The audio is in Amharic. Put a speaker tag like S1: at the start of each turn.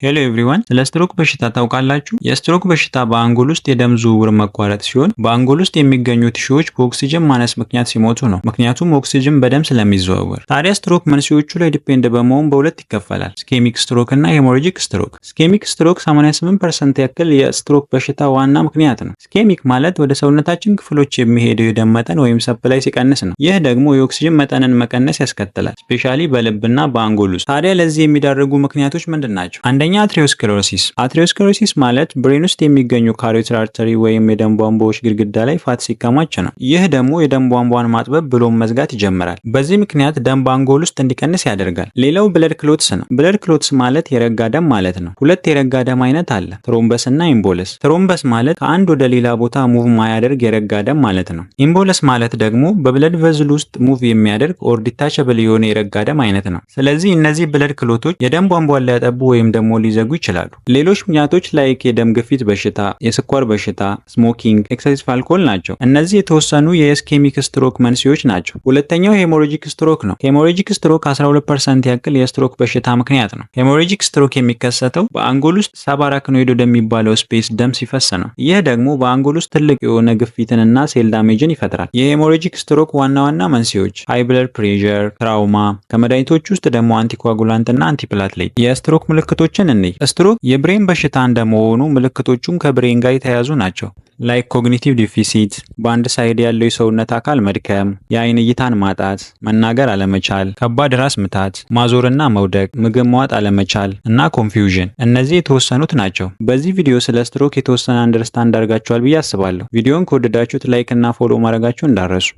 S1: Hello everyone፣ ስለ ስትሮክ በሽታ ታውቃላችሁ? የስትሮክ በሽታ በአንጎል ውስጥ የደም ዝውውር መቋረጥ ሲሆን በአንጎል ውስጥ የሚገኙ tissue ዎች በኦክሲጅን ማነስ ምክንያት ሲሞቱ ነው። ምክንያቱም ኦክሲጅን በደም ስለሚዘዋወር። ታዲያ ስትሮክ መንስኤዎቹ ላይ depend በመሆን በሁለት ይከፈላል፣ ischemic stroke እና hemorrhagic stroke። Ischemic stroke 88% ያክል የስትሮክ በሽታ ዋና ምክንያት ነው። Ischemic ማለት ወደ ሰውነታችን ክፍሎች የሚሄደው የደም መጠን ወይም supply ሲቀንስ ነው። ይህ ደግሞ የኦክሲጅን መጠንን መቀነስ ያስከትላል፣ especially በልብና በአንጎል ውስጥ። ታዲያ ለዚህ የሚዳርጉ ምክንያቶች ምንድን ናቸው? አንደኛ atherosclerosis። Atherosclerosis ማለት brain ውስጥ የሚገኙ carotid artery ወይም የደም ቧንቧዎች ግድግዳ ላይ fat ሲከማች ነው። ይህ ደግሞ የደም ቧንቧን ማጥበብ ብሎም መዝጋት ይጀምራል። በዚህ ምክንያት ደም በአንጎል ውስጥ እንዲቀንስ ያደርጋል። ሌላው blood clots ነው። Blood clots ማለት የረጋ ደም ማለት ነው። ሁለት የረጋ ደም አይነት አለ፣ thrombus እና embolus። Thrombus ማለት ከአንድ ወደ ሌላ ቦታ move ማያደርግ የረጋ ደም ማለት ነው። Embolus ማለት ደግሞ በ blood vessel ውስጥ move የሚያደርግ or detachable የሆነ የረጋ ደም አይነት ነው። ስለዚህ እነዚህ blood clot ኦች የደም ቧንቧን ሊያጠቡ ወይም ደግሞ ሊዘጉ ይችላሉ። ሌሎች ምክንያቶች like የደም ግፊት በሽታ፣ የስኳር በሽታ፣ smoking፣ excessive alcohol ናቸው። እነዚህ የተወሰኑ የ ischemic stroke መንስኤዎች ናቸው። ሁለተኛው hemorrhagic stroke ነው። Hemorrhagic stroke 12% ያክል የስትሮክ በሽታ ምክንያት ነው። Hemorrhagic stroke የሚከሰተው በአንጎል ውስጥ subarachnoid ወደሚባለው space ደም ሲፈስ ነው። ይህ ደግሞ በአንጎል ውስጥ ትልቅ የሆነ ግፊትንና cell damage ን ይፈጥራል። የ hemorrhagic stroke ዋና ዋና መንስኤዎች high blood pressure፣ trauma፣ ከመድኃኒቶች ውስጥ ደግሞ anticoagulant እና antiplatelet። የስትሮክ ምልክቶችን እንይ። ስትሮክ የ brain በሽታ እንደመሆኑ ምልክቶቹም ከ brain ጋር የተያያዙ ናቸው። Like cognitive deficit፣ በአንድ side ያለው የሰውነት አካል መድከም፣ የአይን እይታን ማጣት፣ መናገር አለመቻል፣ ከባድ ራስ ምታት፣ ማዞርና መውደቅ፣ ምግብ መዋጥ አለመቻል እና confusion። እነዚህ የተወሰኑት ናቸው። በዚህ ቪዲዮ ስለ ስትሮክ የተወሰነ understand አድርጋችኋል ብዬ አስባለሁ። ቪዲዮን ከወደዳችሁት like እና follow ማድረጋችሁ እንዳትረሱ።